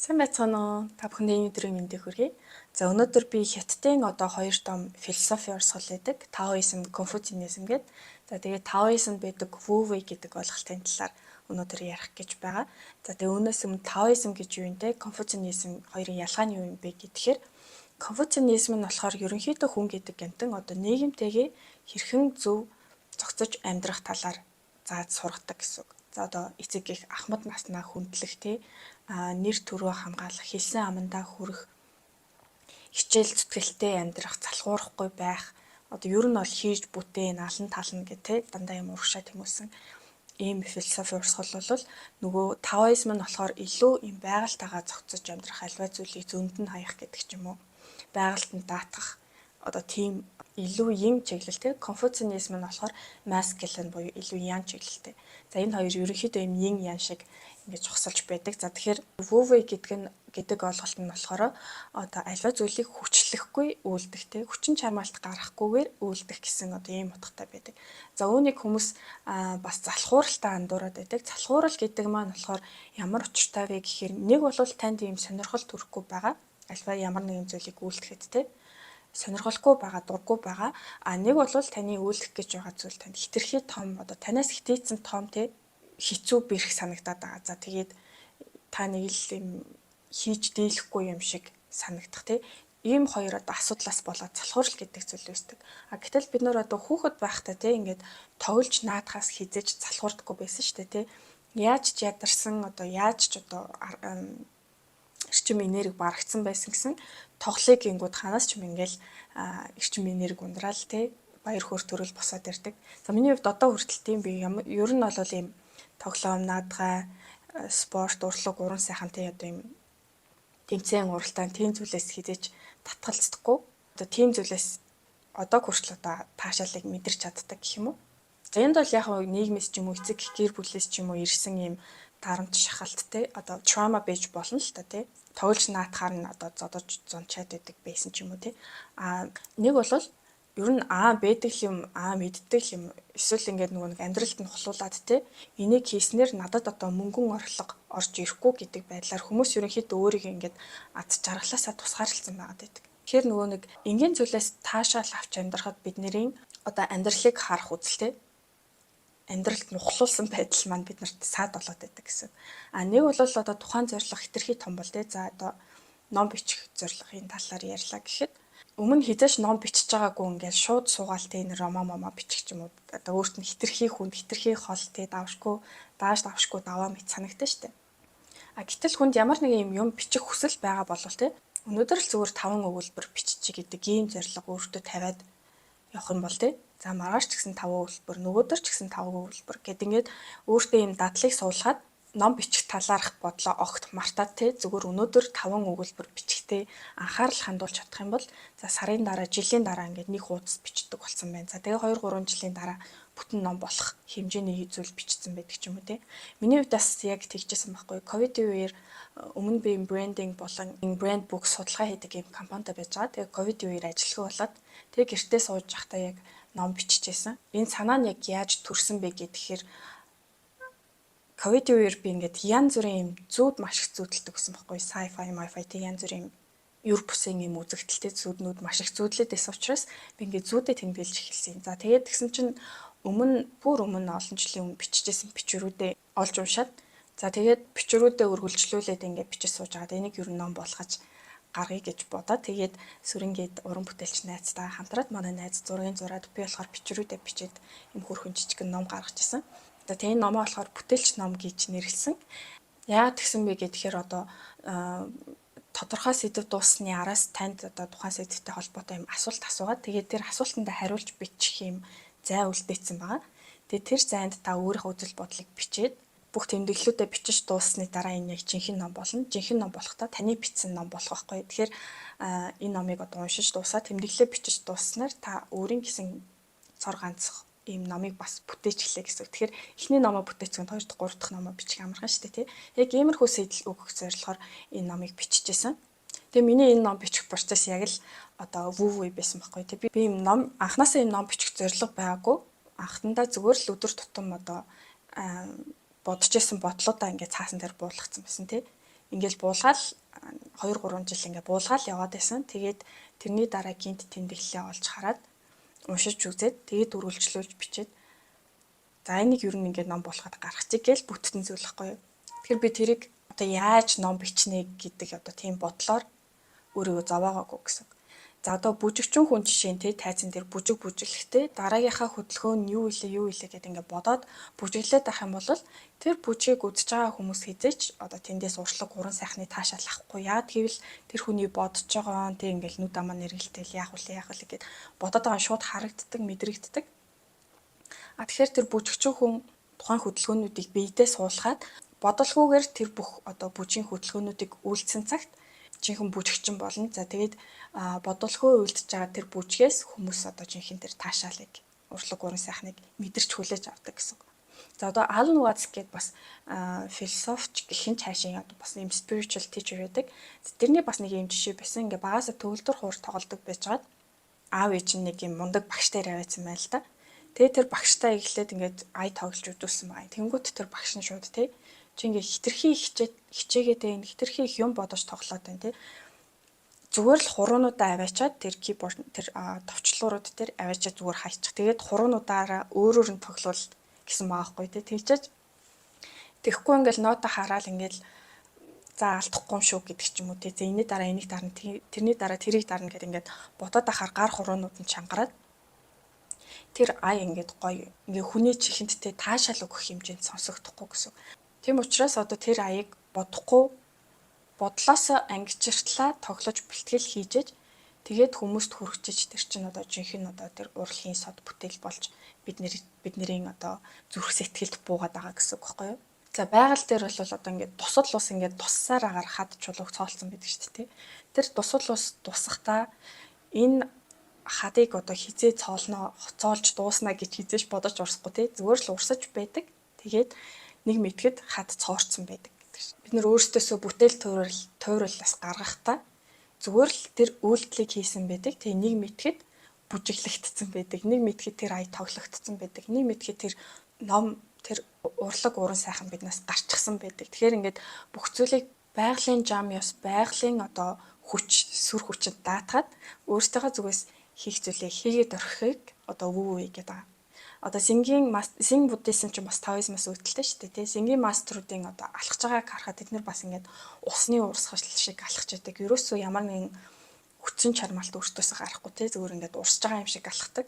Сайн байцгаана уу? Та бүхэндээ энэ өдрийн мэндийг хүргэе. За, өнөөдөр би Хятадын одоо хоёр том философи урсгал байдаг. Таоизм, Конфуцианизм гэдэг. За, тэгээд Таоизмд байдаг Вү Вэй гэдэг ойлголтын талаар өнөөдөр ярих гэж байгаа. За, тэгээд үүнээс өмнө Таоизм гэж юу юм те? Конфуцианизм хоёрын ялгаа нь юу юм бэ гэхээр Конфуцианизм нь болохоор ерөнхийдөө хүн гэдэг амьтан одоо нийгэмтэйгээ хэрхэн зөв зохицож амьдрах талаар зааж сургадаг гэсэн үг. За, одоо эцэг их ахмад наснаа хүндлэх те, нэр төрөө хамгаалах, хэлсэн амандаа хүрэх, хичээл зүтгэлтэй амьдрах, залхуурахгүй байх, одоо ер нь бол хийж бүтээн, алан тална гэх те, дандаа юм урагшаа тэмүүлсэн ийм философи урсгал бол нөгөө таоизм нь болохоор илүү юм байгальтайгаа зохицож амьдрах, альва зүйлийг зөнд нь хаях гэдэг ч юм уу. Байгальд нь даатгах одоо тийм илүү yin чиглэлтэй, конфуцианизм нь болохоор masculine буюу илүү yang чиглэлтэй. За, энэ хоёр ерөнхийдөө юм yin yang шиг ингэж зогсолж байдаг. За, тэгэхээр Вү Вэй гэдэг нь гэдэг ойлголт нь болохоор одоо альва зүйлийг хүчлэхгүй үйлдэх те, хүчин чармайлт гаргахгүйгээр үйлдэх гэсэн одоо ийм утгатай байдаг. За, үүнийг хүмүүс бас залхууралтай андуураад байдаг. Залхуурал гэдэг маань болохоор ямар учиртай вэ гэхээр нэг бол танд ийм сонирхол төрөхгүй байгаа. Альва ямар нэгэн зүйлийг үйлдэхэд те, сонирхолгүй байгаа, дургүй байгаа. А нэг бол таны үйлдэх гэж байгаа зүйл танд хэтэрхий том, одоо танаас хитийцэн том те, хэцүү бэрх санагдаад байгаа. За, тэгээд та нэг л юм хийж дийлэхгүй юм шиг санагдах тий. Ийм хоёр одоо асуудлаас болоод залхуурал гэдэг зүйл үүсдэг. А гэтэл бид нар одоо хүүхэд байхдаа тий, ингээд тоглож наадахаас хэзээ ч залхуурдаггүй байсан шүү дээ тий. Яаж ч ядарсан, одоо яаж ч одоо эрчим энерги барагдсан байсан гэсэн тоглоё гингүүд ханаас ч юм ингээл эрчим энерги ундраал тий, баяр хөөр төрөл босоод ирдэг. За, миний хувьд одоо хүртэл тийм, би ер нь бол ийм тоглоом, наадгай, спорт, урлаг, уран сайхан тий, одоо ийм тэмцээн, уралдаан, тийм зүйлээс хэзээ ч татгалздаггүй. Одоо тийм зүйлээс одоо хүртэл одоо таашаалыг мэдэрч чаддаг гэх юм уу. За, энд бол яг нийгмээс ч юм уу, эцэг гэр бүлээс ч юм уу ирсэн ийм дарамт шахалттай одоо trauma байж болно л та тий. Тоглож наадахаар нь одоо зодож зунчаад байдаг байсан ч юм уу тий. А нэг бол ер нь аа байдаг юм, аа мэддэг юм, эсвэл ингээд нөгөө нэг амьдралд нь хулуулаад те, энийг хийснээр надад одоо мөнгөн орлого орж ирэхгүй гэдэг байдлаар хүмүүс ерөнхийдөө өөрийгөө ингээд ад жаргалаасаа тусгаарлалцсан байгаад байдаг. Тэгэхээр нөгөө нэг энгийн зүйлээс таашаал авч амьдрахад бидний одоо амьдралыг харах үзэл те, амьдралд нухлуулсан байдал маань бид нарт саад болоод байдаг гэсэн. А нэг бол одоо тухайн зорилго хэтэрхий том бол те, за, одоо ном бичих зорилгын талаар ярьлаа гэхэд өмнө хэзээ ч ном бичиж байгаагүй, ингээд шууд суугаал те, энэ роман момоо бичих ч юм уу, одоо өөрт нь хэтэрхий хүнд, хэтэрхий хол те, давшгүй дааш давшгүй даваа мэт санагдсан штэ. А гэтэл хүнд ямар нэгэн юм юм бичих хүсэл байгаа болвол те, өнөөдөр л зүгээр таван өгүүлбэр биччихье гэдэг ийм зорилго өөртөө тавиад явах юм бол те, за, маргааш ч гэсэн таван өгүүлбэр, нөгөөдөр ч гэсэн таван өгүүлбэр гэд ингээд өөртөө ийм дадлыг суулгаад ном бичих талаарх бодлоо огт мартаад те, зүгээр өнөөдөр таван өгүүлбэр бичихтэй анхаарал хандуулж чадах юм бол за, сарын дараа, жилийн дараа ингээд нэг хуудас бичдэг болсон байна. За, тэгээ 2 3 жилийн дараа бүтэн ном болох хэмжээний зүйл бичсэн байдаг ч юм уу те. Миний хувьд бас яг тэгжсэн байхгүй. Ковидын үеэр өмнө би branding болон брэнд book судалгаа хийдэг юм компанитай байж байгаа. Тэгээ ковидын үеэр ажилгүй болоод тэгээ гэртээ сууж байхдаа яг ном биччихсэн. Энэ санаа нь яг яаж төрсөн бэ гэхээр ковидын үеэр би ингээд янз бүрийн юм зүүд маш их зүүдэлдэг гэсэн байхгүй, sci-fi, mi-fi тэг янз бүрийн юм ер бусын юм үзэгдэлтэй зүүднүүд маш их зүүдлээд байсан учраас би ингээд зүүдээ тэмдэглэж эхэлсэн. За, тэгээд тэгсэн чинь өмнө, бүр өмнө, олон жилийн өмнө биччихсэн бичвэрүүдээ олж уншаад, за, тэгээд бичвэрүүдээ үргэлжлүүлээд ингээд бичиж сууж байгаа. Энийг ер нь ном болгож гаргая гэж бодоод, тэгээд сүрэнгээд уран бүтээлч найзтайгаа хамтраад, манай найз зургийн зураад, би болохоор бичвэрүүдээ бичээд юм хөөрхөн жижигэн ном гаргаж ирсэн. Одоо тийм номоо болохоор бүтээлч ном гэж нэрлэсэн. Яагаад тэгсэн бэ гэхээр одоо тодорхой сэдэв дууссаны араас танд одоо тухайн сэдвтэй холбоотой юм асуулт асуугаад, тэгээд тэр асуултанд хариулж бичих юм зай үлдээсэн байгаа. Тэгээд тэр зайд та өөрийнхөө үзэл бодлыг бичээд бүх тэмдэглэлүүдээ бичиж дууссаны дараа энэ яг жинхэнэ ном болно. Жинхэнэ ном болохдоо таны бичсэн ном болох байхгүй. Тэгэхээр энэ номыг одоо уншиж дуусаад, тэмдэглэлээ бичиж дууссанаар та өөрийн гэсэн цор ганц ийм номыг бас бүтээчихлээ гэсэн. Тэгэхээр эхний номоо бүтээчихэнд хоёр дахь, гурав дахь номоо бичих амархан шүү дээ, тий. Яг иймэрхүү сэдэл өгөх зорилгоор энэ номыг биччихсэн. Тэгээ миний энэ ном бичих процесс яг л одоо Вү Вэй байсан байхгүй тий. Би ийм ном анхнаасаа ийм ном бичих зорилго байгаагүй. Анхандаа зүгээр л өдөр тутам одоо бодож исэн бодлоодаа ингээд цаасан дээр буулгацсан байсан тий. Ингээл буулгаал 2 3 жил ингээ буулгаал яваад байсан. Тэгээд тэрний дараа гинт тэмдэглэлээ олж хараад уншиж үзээд, тэгээд үргэлжлүүлж бичээд, за, энийг ер нь ингээд ном болгоход гаргачих гээл бүтсэн зүйл байхгүй юу. Тэгэхээр би тэрийг одоо яаж ном бичнэ гэдэг одоо тийм бодлоор өөрийгөө зовоогоогүй гэсэн. За, одоо бүжигчин хүн жишээ нь, тий, тайзан дээр бүжиг бүжиглэхдээ дараагийнхаа хөдөлгөөн нь юу илээ, юу илээ гэдэг ингээд бодоод бүжиглээд байх юм бол тэр бүжгийг үзэж байгаа хүмүүс хэзээ ч одоо тэндээс уршлаг, уран сайхны таашаал авахгүй. Яагаад гэвэл тэр хүний бодож байгаа, тий, ингээд нүд амаа нэргэлтэл яах вэ, яах вэ гэд бодоод байгаа шууд харагддаг, мэдрэгддэг. А тэгэхээр тэр бүжигчин хүн тухайн хөдөлгөөнүүдийг биедээ суулгаад бодолгүйгээр тэр бүх одоо бүжгийн хөдөлгөөнүүдийг үйлдсэн цагт жинхэнэ бүжигчин болно. За, тэгээд бодолгүй үйлдэж байгаа тэр бүжгээс хүмүүс одоо жинхэнэ тэр таашаалыг, урлаг, уран сайхныг мэдэрч хүлээж авдаг гэсэн. За, одоо Alan Watts гээд бас философч гэх нь цаашаа одоо бас ийм spiritual teacher байдаг. Тэрний бас нэг ийм жишээ байсан. Ингээ багасаа төгөлдөр хуур тоглодог байжгаад аав ээж нь нэг ийм мундаг багш дээр аваадсан байна л да. Тэгээ тэр багштай эхлээд ингээд ая тоглож үзүүлсэн байгаа. Тэнгүүт тэр багш нь шууд, тий, чи ингээ хитрхи хичээгээд байна, хитрхи их юм бодож тоглоод байна, тий. Зүгээр л хуруунуудаа аваачаад тэр keyboard, тэр товчлуурууд дээр аваачаад зүгээр хайчих. Тэгээд хуруунуудаараа өөрөөр нь тоглоул гэсэн байгаа байхгүй, тий. Тэгчээж тэгэхгүй ингээл нота хараал ингээл за, алдахгүй юм шүү гэдэг ч юм уу, тий. За, энэний дараа энийг дарна, тэрний дараа тэрийг дарна гэдэг ингээд бодоод ахаар гар хуруунууд нь чангараад тэр ая ингээд гоё ингээ хүний чихэндтэй таашаал өгөх хэмжээнд сонсогдохгүй гэсэн. Тийм учраас одоо тэр аяыг бодохгүй, бодлоосоо ангижиртлаа тоглож бэлтгэл хийжээж, тэгээд хүмүүст хүрчиж, тэр чинь одоо жинхэнэ одоо тэр урлагийн сод бүтээл болж бидний одоо зүрх сэтгэлд буугаад байгаа гэсэн үг байхгүй юу? За, байгаль дээр бол одоо ингээд дусал ус ингээд туссаар агаар хад чулууг цоолцсон байдаг шүү дээ. Тэр дусал ус дусахдаа энэ хадыг одоо хизээ цоолноо, цоолж дууснаа гэж хизээш бодож урсахгүй, тий. Зүгээр л урсаж байдаг. Тэгээд нэг мэтгэд хад цоорцсон байдаг гэдэг шиг. Бид нэр өөрсдөөсөө бүтээл тойруулаас гаргахдаа зүгээр л тэр үйлдэлийг хийсэн байдаг. Тэгээ нэг мэтгэд бүжиглэгдсэн байдаг. Нэг мэтгэд тэр ая тоглогдсон байдаг. Нэг мэтгэд тэр ном, тэр урлаг, уран сайхан биднээс гарчихсан байдаг. Тэгэхээр ингээд бүх зүйлийг байгалийн зам ёс, байгалийн одоо хүч, сүр хүчэд даатгаад өөрсдийнхөө зүгээс хийх зүйлээ хийгээд орхихыг одоо вүү вүү гэдэг байгаа. Одоо Сингийн Син буддизм чинь бас таоизмаас үүдэлтэй шүү дээ, тий. Сингийн мастеруудын одоо алхаж байгааг харахад тэд нар бас ингээд усны урсгал шиг алхаж байдаг. Ерөөсөө ямар нэгэн хүчин чармаалт өөртөөсөө гарахгүй, тий. Зүгээр ингээд урсж байгаа юм шиг алхдаг.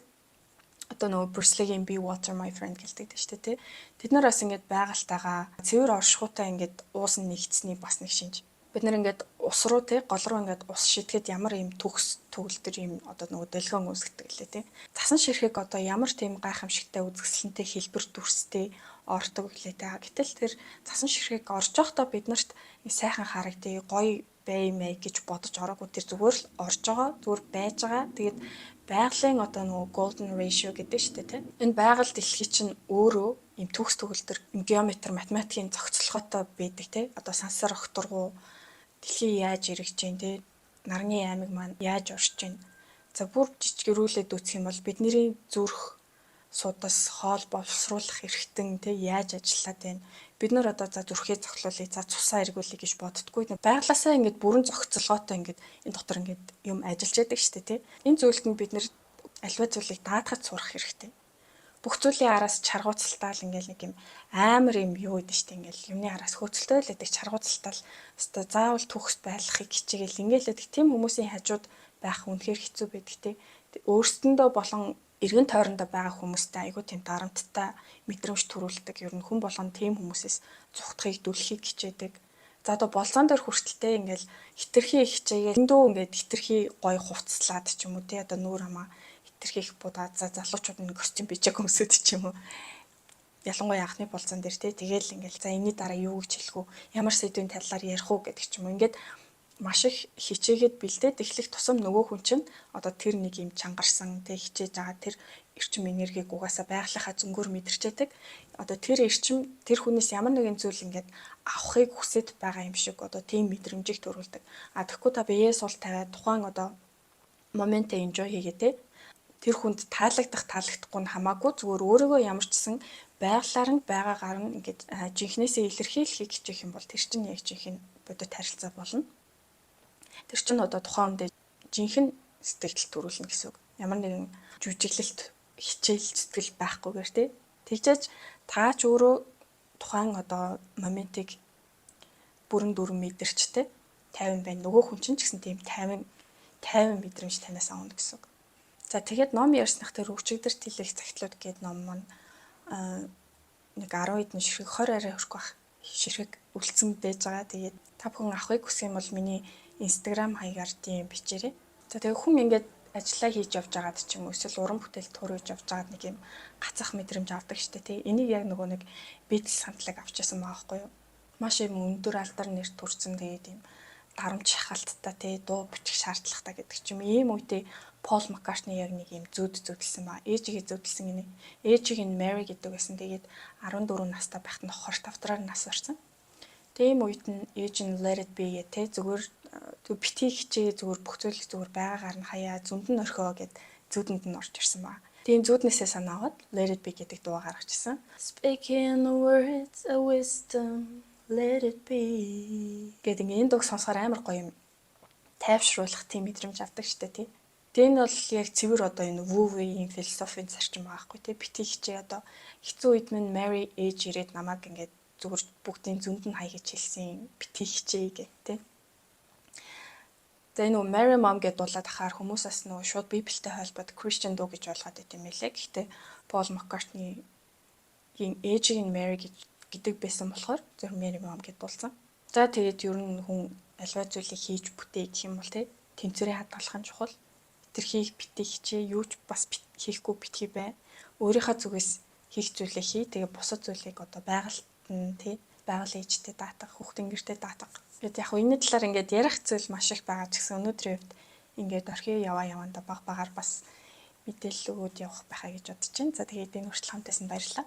Одоо нөгөө Bruce Lee-гийн "Be water, my friend" гэлдэг шүү дээ, тий. Тэд нар бас ингээд байгальтайгаа цэвэр оршихуйтай ингээд уус нь нэгдсэний бас нэг шинж. Бид нар ингээд ус руу, те, гол руу ингээд ус шидэхэд ямар ийм төгс төгөлдөр ийм одоо нөгөө долгион үүсгдэг лээ, те. Цасан ширхэг одоо ямар тийм гайхамшигтай үзэсгэлэнтэй хэлбэр дүрстэй ордог лээ, те. Гэтэл тэр цасан ширхэг орж явахдаа бид нарт сайхан харагдъя, гоё баймэ гэж бодож ороогүй, тэр зүгээр л орж байгаа, зүгээр байж байгаа. Тэгээд байгалийн одоо нөгөө golden ratio гэдэг шүү дээ, тийм. Энэ байгаль дэлхий чинь өөрөө ийм төгс төгөлдөр, ийм геометр, математикийн зохицолгоотой байдаг, тийм. Одоо сансар огторгуу дэлхий яаж эргэж гин, тийм. Нарны аймаг маань яаж орж гин. За, бүр жижигрүүлээд үзэх юм бол бидний зүрх судас, хоол боловсруулах эрхтэн, тий, яаж ажиллаад байна. Бид нар одоо за, зүрхээ цоглуулъя, за, цусаа эргүүлье гэж боддггүй. Байгалаасаа ингээд бүрэн зохицолгоотой ингээд энэ дотор ингээд юм ажиллаж байдаг шүү дээ, тий. Энэ зүйлд нь бид нар аливаа зүйлийг даатгаж сурах хэрэгтэй. Бүх зүйлийн араас чаргууцалтаал ингээл нэг юм амар юм юу гэдэг штэ, ингээл юмны араас хөөцөлтэй л байдаг, чаргууцалтаал өстой заавал төгс байлгахыг хичээгээл ингээл байдаг. Тийм хүмүүсийн хажууд байх үнэхээр хэцүү байдаг, те. Өөрсдөндөө болон эргэн тойрондоо байгаа хүмүүстэй айгүй тийм дарамттай мэдрэмж төрүүлдэг. Ер нь хүн болгон тийм хүмүүсээс зугтахыг, дүлхийг хичээдэг. За, одоо болзоон дээр хүртэлтэй ингээл хитрхи хичээгээл эндөө ингээд хитрхи гоё хувцлаад ч юм уу, те, одоо нүүр хамаа хитрхи их будаад, за, залуучууд нь костюм пижак өмсөд ч юм уу, ялангуяа анхны болзоон дээр, те, тэгэл ингээл за, энэний дараа юу гэж хэлэх үү, ямар сэдвийн талаар ярих уу гэдэг ч юм уу, ингээд маш их хичээгээд бэлдээд эхлэх тусам нөгөө хүн чинь одоо тэр нэг юм чангарсан, тэг хичээж байгаа тэр эрчим энергийг угаасаа байгалийнхаа зөнгөөр мэдэрчээдэг. Одоо тэр эрчим тэр хүнээс ямар нэгэн зүйл ингээд авахыг хүсэж байгаа юм шиг одоо тийм мэдрэмжийг төрүүлдэг. А тэгэхгүй та биеэ сул тавиад тухайн одоо моментээ enjoy хийгээ, те. Тэр хүнд таалагдах, таалагдахгүй нь хамаагүй, зүгээр өөрийгөө ямар ч гэсэн байгалаар нь, байгаагаар нь ингээд жинхнээсээ илэрхийлэхийг хичээх юм бол тэр чинь яг жинхэнэ бодит харилцаа болно. Тэр чинь одоо тухайн хүндээ жинхэнэ сэтгэл төрүүлнэ гэсэн үг. Ямар нэгэн жүжиглэлт, хичээл зүтгэл байхгүйгээр, тий. Тэгжээж та ч өөрөө тухайн одоо моментыг бүрэн дүүрэн мэдэрч, тий, 50 байна. Нөгөө хүн чинь ч гэсэн тийм 50 50 мэдрэмж танаас авна гэсэн үг. За, тэгээд ном ярьснах тэр өчигдөрт хэлэх захидлууд гээд ном маань нэг 10 хэдэн ширхэг, 20 арай хүрэхгүй бах, ширхэг үлдсэн байж байгаа. Тэгээд та бүхэн авахыг хүсэх юм бол миний Instagram хаягаар тийм бичээрэй. За, тэгээд хүн ингээд ажиллаа хийж явж байгаад ч юм уу, эсвэл уран бүтээл төрөж явж байгаад нэг юм гацах мэдрэмж авдаг штэ, тий. Энийг яг нөгөө нэг Beatles хамтлаг авчихсан байгаа байхгүй юу? Маш юм өндөр алдар нэр төрсэн, тэгээд юм дарамт шахалттай, тий, дуу бичих шаардлагатай гэдэг ч юм. Ийм үедээ Пол Маккартни яг нэг юм зүүд зүүдэлсэн ба. Ээжигээ зүүдэлсэн гинэ. Ээжийг нь Mary гэдэг байсан. Тэгээд 14 настай байхад нь хорт хавдраар нас барсан. Тийм үед нь ээж нь "Let it be" гэх, те, зүгээр битгий хичээ, зүгээр бүх зүйлийг зүгээр байгаагаар нь хаяа, зүнд нь орхио гэд зүүдэнд нь орж ирсэн ба. Тийм зүүднээсээ санаа аваад "Let it be" гэдэг дуу гаргажсэн. "Speaking the words of wisdom, let it be" гэдэг ингээ энэ дууг сонсохоор амар гоё юм тайвшруулах тийм мэдрэмж авдаг штэ, тий. Тэгээ энэ бол яг цэвэр одоо энэ Wu Wei-ийн философийн зарчим байгаа байхгүй, тий. Битгий хичээ, одоо хэцүү үед минь Mary ээж ирээд намайг ингээд зүгээр бүгдийн зүнд нь хай гэж хэлсэн, битгий хичээ гэх, тий. За, энэ нөгөө "Mary Mom" гэдээ дуулаад ахаар хүмүүс бас нөгөө шууд Библиэтэй холбоод Christian дуу гэж ойлгоод байт юм байлээ. Гэхдээ Пол Маккартнигийн ээжийг нь Mary гэж гэдэг байсан болохоор зөв "Mary Mom" гэдээ дуулсан. За, тэгээд ер нь хүн аливаа зүйлийг хийж бүтээ гэх юм бол, тий, тэнцвэрээ хадгалах нь чухал. Хэтэрхий битгий хичээ, юу ч бас хийхгүй битгий бай. Өөрийнхөө зүгээс хийх зүйлээ хий. Тэгээ бусад зүйлийг одоо байгальд нь, тий, байгаль ээжтэй даатга, хүүхдийн гэртээ даатга. Тэгэд яг энэ талаар ингээд ярих зүйл маш их байгаа ч гэсэн өнөөдрийн хувьд ингээд орхиё, яваа явандаа баг багаар бас мэдээлэл өгөөд явах байхаа гэж бодож байна. За, тэгээд энэ хүртэл хамт байсан баярлалаа.